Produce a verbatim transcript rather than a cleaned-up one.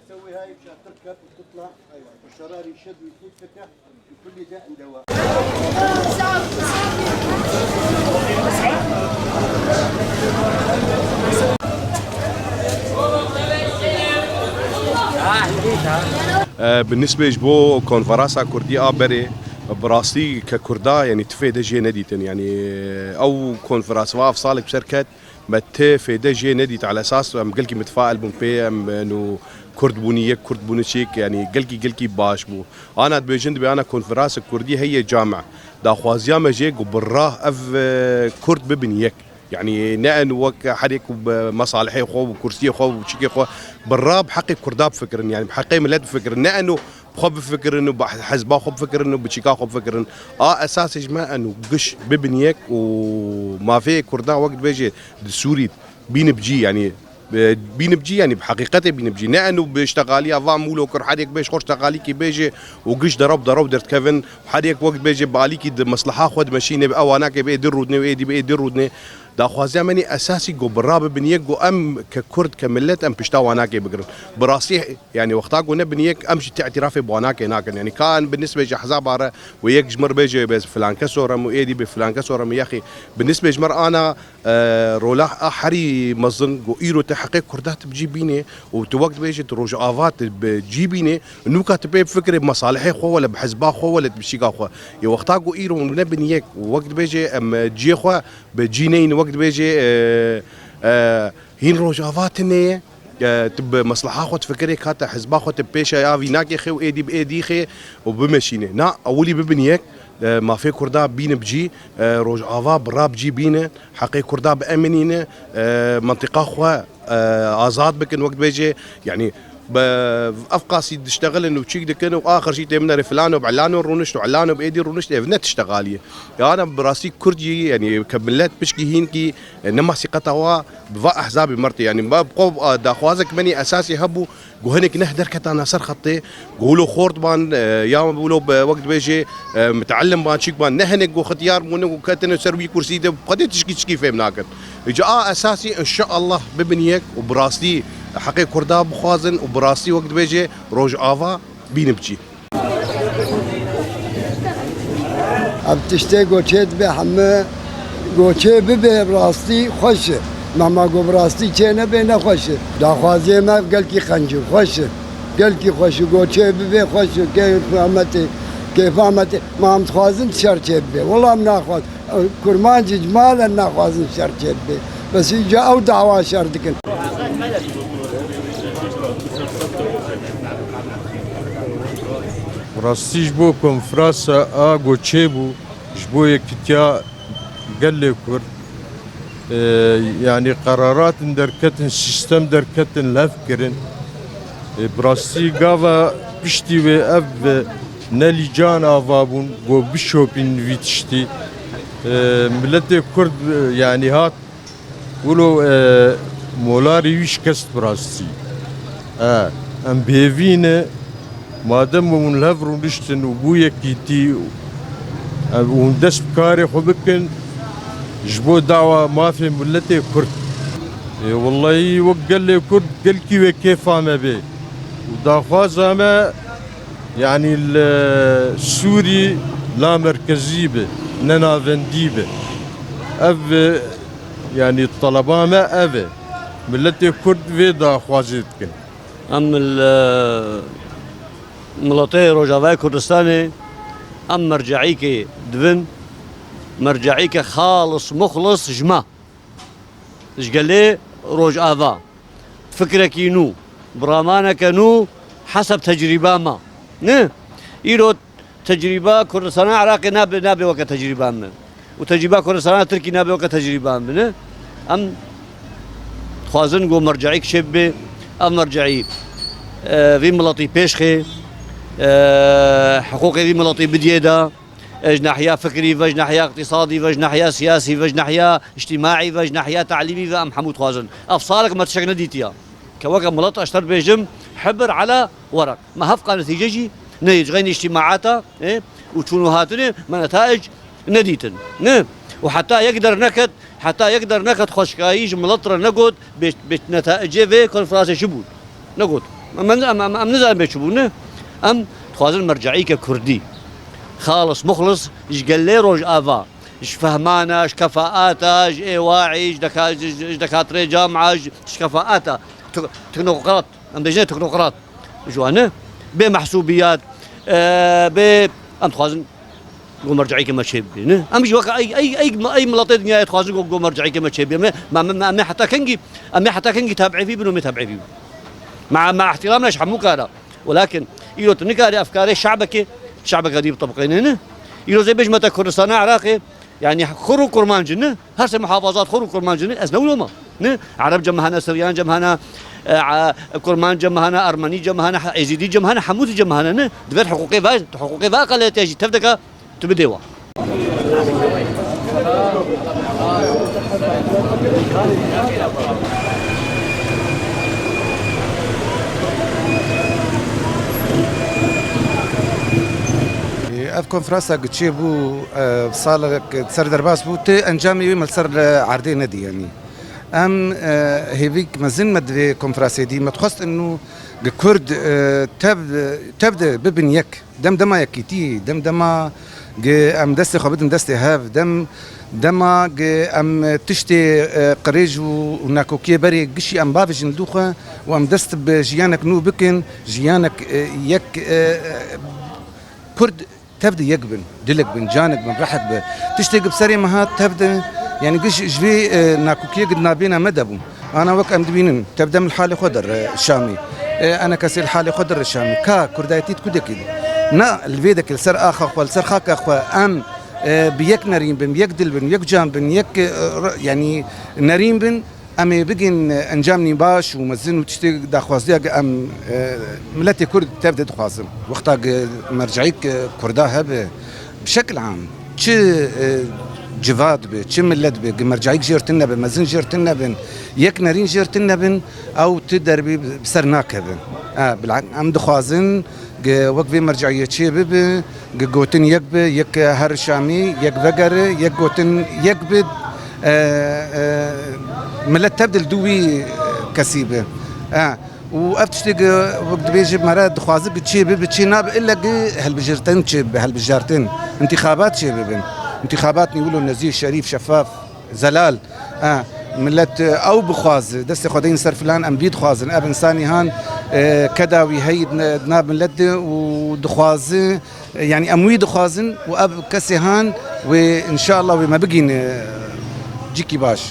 اسوي هاي مشان تركب وتطلع. ايوه، بالشراري يشد ويفوت فكه. Bi nisbê ji bo konferansa Kurdî a berê, bi rastî ke Kurda, yanî, ti fêde jê nedîtin. Yanî, ew konferans va ev salek bi ser ket, me ti fêde jê nedît. Ala esas em gelkî mitfail bûn pê, em, eno Kurd bûnî yek, Kurd bûnî çêk, yanî gelkî, gelkî baş bû. Ana dibêjin, dibê ana konferansek Kurdî heye cami. Daxwaziya me jê ku bi rah ev, e, Kurd bibin yek. Yanî ne en wek herê ku bi mesalihê xwe û kursiyê xwe û çikê xwe bi rah bi heqê Kurda bifikirin, yanî bi heqê milet bifikirin. Ne eno xwe bifikirin û bi hezba xwe bifikirin û bi çîka xwe bifikirin. A esasê ji me eno giş bibin yek û mafê Kurda wek dibêjê di Sûrî bîne bi cî, yanî, e, bîne bi cî, yanî bi heqîqetê bîne bi cî. Ne eno bi ştexaliya va mûlo kir, her yek bêj xwe ştexalîkî bêje û giş derew derew derdikevin. Her yek wek dibêje bi alîkî di mesleha xwe dimeşîne, bi ew anakê bi êdî rûdine û êdî bi êdî rûdine. Daxwaziya me nî esasî ku bi ra bibin yek ku em ke Kurd, ke milet em pişta wanakê bigirin. Bi rastî, yanî wexta ku nebin yek em jî ti îtirafê bi wanakê nakin. Yanî ka em bi nisbê ji ehzaba re wê yek ji mir bêje bê filan keso re em û êdî bê filan keso re em û yexî bi nisbê ji mir ana, e, rola a herî mezin ku îro ti heqê Kurda ti bi cî bînê û tu wek dibêje tu Rojava ti bi cî bînê, nûka tu pê bifikirê bi mesalihê xwe wele bi hizba xwe wele bi şîka xwe. Yê wexta ku îro nebin yek û wek dibêje em ciyê xwe bi cî neyîn wek dibêje, e, e, hîn Rojava tune ye, e, tu bi mesleha xwe difikirê ka te hizba xwe te pêşa ya vî nakê xê û êdî bi êdî xê û bimeşîne. Na, ewilî bibin yek, e, mafê Kurda bîne bi cî, e, Rojava bi ra bi cî bîne, heqê Kurda bieminîne, e, mentiqa xwe, e, azad bikin, wek dibêje, yanî, bi ev qasî diştexilin û çîk dikin û axir jî tê binêrê filano bi ilano rûnişt û ilano bi êdî rûnişt, ev ne tiştexalî ye. Ya ana bi rastî Kurd jî, yanî ke milet pişkî hînkî, e, ne masîqeta wa bi va ehzabî mertê. Yanî me bi xwe, e, daxwazek me nî esasî hebû, ku hinek neh derketana ser xetê, ku wilo xort ban, e, ya wilo bi wek dibêjê, e, miteellim ban, çîk ban, ne hinek ku xetiyar bûne ku ketine ser wî kursî de, xwedê tişkî tişkî fêm nakin. Îca a esasî, înşeallah, bibin yek û bi rastî heqê Kurda bixwazin û bi rastî wek dibêjê Rojava bîne bi cî. Ev tiştê ku çê dibe heme ku çê bibe bi rastî xweş e. Mema ku bi rastî çê nebe nexweş e. Daxwaziyê me gelkî qencî xweş e. Gelkî xweş e ku çê bibe xweş e. Kêfa me tê, kêfa me tê. Ma em dixwazin şer çê bibe. Wela em naxwaz. Kurmancî ji mal e naxwazin şer çêdibe. Bes îca ew dawa şer dikin. Rastî ji bo konferansa a ku çêbû, ji bo yekîtiya gelê Kurd, e, yanî qeraratin derketin, sîstem derketin, lev kirin. E, bi rastî gava piştî wê ev, e, ne lîcan ava bûn, ku bişopîn vî tiştî. E, miletê Kurd, e, yanî hat, wilo, e, molarê wî şikest bi rastî. E, em bêvî ne, madem hûn li hev rûniştin û bû yekîtî, e, hûn dest bi karê xwe bikin, ji bo dawa mafê miletê Kurd. E, wellahî wek gelê Kurd gelkî wê kêfa me bê. Û daxwaza me, yanî li Sûrî la merkezî be, ne navendî be. Ev, e, yanî teleba me ev e. Miletê Kurd vê daxwazê dikin. Em li miletê Rojavayê Kurdistanê em merceîkê dibin, merceîke xalis muxlis ji me. Ji gelê Rojava. Fikrekî nû, bi ramaneke nû heseb tecrîba me. Ne? Îro tecrîba Kurdistana Iraqê nabe, nabe weke tecrîba me. Û tecrîba Kurdistana Tirkî nabe weke tecrîba me. Ne? Em dixwazin ku merceîk çêbibe, ev merceî, e, vî miletî pêşxê, e, hiqûqê vî miletî bidiyê de. Ji nehiya fikrî ve, ji nehiya iqtîsadî ve, ji nehiya siyasî ve, ji nehiya îctîmaî ve, ji nehiya te'lîmî ve em hemû dixwazin. Ev salek me tiştek nedîtiya. Ke weke milet ez te dibêjim, hibir ala werek. Me hevqa netîce jî neyê, ji xeynî îctîmaata, e, û çûn û hatinê me netaic nedîtin. Ne? Û heta yek derneket, heta yek derneket xweşikayî ji milet re negot, bê, bê netaicê vê konferansê çi bûn? Negot. Em, em, em, em nizanin bê çi bûn, ne? Em dixwazin merceîke kurdî. Xalis muxlis ji gelê Rojava. Ji fehmana, ji kefaata, ji êwaî, ji deka-, ji, ji, ji dekatirê camia, ji, ji kefaata. Tek-, teknokrat. Em dibêjin teknokrat. Ji wan ne? Bê mehsûbiyat, e, bê, em dixwazin ku merceîke me çêbibî, ne? Em jî weke ey, ey, ey, ey miletê dinyayê dixwazin ku, ku merceîke me çêbibî. Em ê, me, me, me, em ê heta kengî, em ê heta kengî tabiî bibin û em ê tabiî bibin. Ma, ma ihtiramna ji hemû kara. Welakin îro tu nikarî ev karê şe'bekê, şe'beke dî bitebiqêne, ne? Îro zê bêjime te Kurdistana Iraqê, yanî xur û kurmanc in, ne? Her sê muhafazat xur û kurmanc in, ez ne wilo me. Ne? Ereb cem hene, Siryan cem hene, e, e, Kurmanc cem hene, Ermenî cem hene, he-, Êzîdî cem hene, hemû cem hene, ne? Divêt hiqûqê ve, tu hiqûqê ve eqeliyetê jî tevdeke tu bidê wan. Ev konferansa gi çêbû, e, salek ser derbas bû, ti encamê wê me li ser, e, erdê nedî, yanî. Em, e, hêvîk mezin me di vê konferansê dî. Me dixwest inu gi Kurd, e, tev, tev de bibin yek. Dem dema yekîtî, dem dema gi em destê xwe bidin destê hev, dem dema gi em tiştê, e, qirêj û, û nakokiyê berê gişî em bavêjin li dû xwe û em dest bi jiyanek nû bikin, jiyanek, e, yek, e, Kurd tev de yek bin, dilek bin, canek bin, rehek bi. Tiştê gi bi serê me hat tev de, yanî giş ji vê, e, nakokiyê gi di nabêna me de bû. Ana wek em dibînin, tev dem li halê xwe der, e, Şamî. E, ene kesê li halê xwe der Şamî. Ka kurdayetî di ku dekî? Na li vê dekê li ser axa xwe, li ser xaka xwe em, e, bi yek nerîn bin, yek dil bin, yek can bin, yek, e, re-, yanî nerîn bin. Em ê bigin encamnî baş û mezin û tiştê daxwaziya gi em, e, miletê Kurd tev de dixwazin. Wexta gi merceîk, e, Kurda hebe, bi şekil am, çi, e, civat bi, çi milet bi, gi merceîk jêr tune bi, mezin jêr tune bin, yek nerîn jêr tune bin, ew ti derbî bi ser nakevin. E, bilak-, em dixwazin gi wek vê merceîyê çê bibe, gi gotin yek bi, yek her Şamî, yek vegere, yek gotin yek bi, e, e, milet tev dil dû wî, e, kesî bi. E, û ev tiştê gi wek dibêje mere dixwaze gi çê bi, bi çê nabe, ille gi helbijêrtin çê bi, helbijartin, intixabat çê bibin. Intixabat nî wilo nezî, şerîf, şefaf, zelal. E, milet, e, ew bixwaze, destê xwe deyin ser filan, em bî dixwazin. Ev insanî han, e, keda wî heyî di ne-, di nav milet de û dixwaze, e, yanî em wî dixwazin û ev kesê han wê, înşallah wê me bigîne, e, cîkî baş.